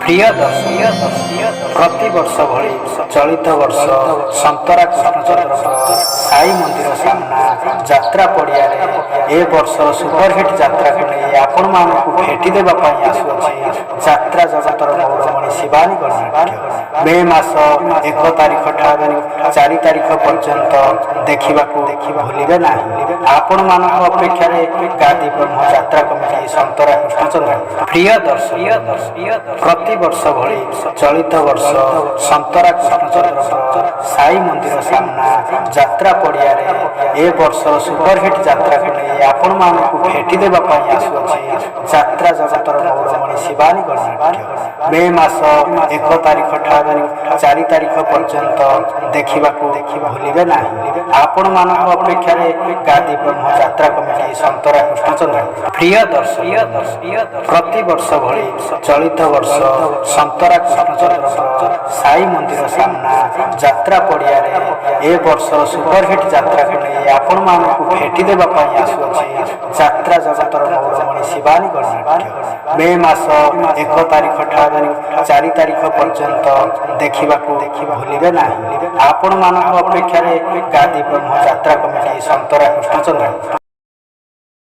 ପ୍ରିୟ ଦର୍ଶକ, ପ୍ରତିବର୍ଷ ଭଳି ଚଳିତ ବର୍ଷ ସନ୍ତରା କୃଷ୍ଣଚନ୍ଦ୍ରଙ୍କର ସାଇ ମନ୍ଦିର ସାମ୍ନା ଯାତ୍ରା ପଡ଼ିଆରେ ଏ ବର୍ଷର ସୁପରହିଟ୍ ଯାତ୍ରାକୁ ନେଇ ଆପଣମାନଙ୍କୁ ଭେଟି ଦେବା ପାଇଁ ଆସୁଅଛି ଯାତ୍ରା ଜଗତର ମୌଡ଼ମଣି ଶିବାନୀ ଗଣନାଟ୍ୟ। ମେ ମାସ 1 ତାରିଖ ଠାରୁ 4 ତାରିଖ ପର୍ଯ୍ୟନ୍ତ ଦେଖିବାକୁ ଭୁଲିବେ ନାହିଁ। ଆପଣମାନଙ୍କ ଅପେକ୍ଷାରେ ଗାଦି ବ୍ରହ୍ମ ଯାତ୍ରା କମିଟି, ସନ୍ତରା କୃଷ୍ଣଚନ୍ଦ୍ର। ପ୍ରିୟ ଦର୍ଶକ, ପ୍ରତିବର୍ଷ ଭଳି ଚଳିତ ବର୍ଷ ସନ୍ତରା କୃଷ୍ଣଚନ୍ଦ୍ରଙ୍କର ସାଇ ମନ୍ଦିର ସାମ୍ନା ଯାତ୍ରା ପଡ଼ିଆରେ ଏ ବର୍ଷର ସୁପରହିଟ୍ ଯାତ୍ରାକୁ ନେଇ ଆପଣମାନଙ୍କୁ ଭେଟି ଦେବା ପାଇଁ ଆସୁଅଛି ଯାତ୍ରା ଜଗତର ମୌଡ଼ମଣି ଶିବାନୀ ଗଣନାଟ୍ୟ। ମେ ମାସ 1 ତାରିଖ ଠାରୁ 4 ତାରିଖ ପର୍ଯ୍ୟନ୍ତ ଦେଖିବାକୁ ଭୁଲିବେ ନାହିଁ। ଆପଣମାନଙ୍କ ଅପେକ୍ଷାରେ ଗାଦି ବ୍ରହ୍ମ ଯାତ୍ରା କମିଟି, ସନ୍ତରା କୃଷ୍ଣଚନ୍ଦ୍ର। ପ୍ରିୟ ଦର୍ଶକ, ପ୍ରତିବର୍ଷ ଭଳି ଚଳିତ ବର୍ଷ ସନ୍ତରା କୃଷ୍ଣଚନ୍ଦ୍ରଙ୍କର ସାଇ ମନ୍ଦିର ସାମ୍ନା ଯାତ୍ରା ପଡ଼ିଆରେ ଏ ବର୍ଷର ସୁପରହିଟ୍ ଯାତ୍ରାକୁ ନେଇ ଆପଣମାନଙ୍କୁ ଭେଟି ଦେବା ପାଇଁ ଆସୁଅଛି ଯାତ୍ରା ଜଗତର ମୌଡ଼ମଣି ଶିବାନୀ ଗଣନାଟ୍ୟ। ମେ ମାସ 1 ତାରିଖ ଠାରୁ 4 ତାରିଖ ପର୍ଯ୍ୟନ୍ତ ଦେଖିବାକୁ ଭୁଲିବେ ନାହିଁ। ଆପଣମାନଙ୍କ ଅପେକ୍ଷାରେ ଗାଦି ବ୍ରହ୍ମ ଯାତ୍ରା କମିଟି, ସନ୍ତରା କୃଷ୍ଣଚନ୍ଦ୍ର।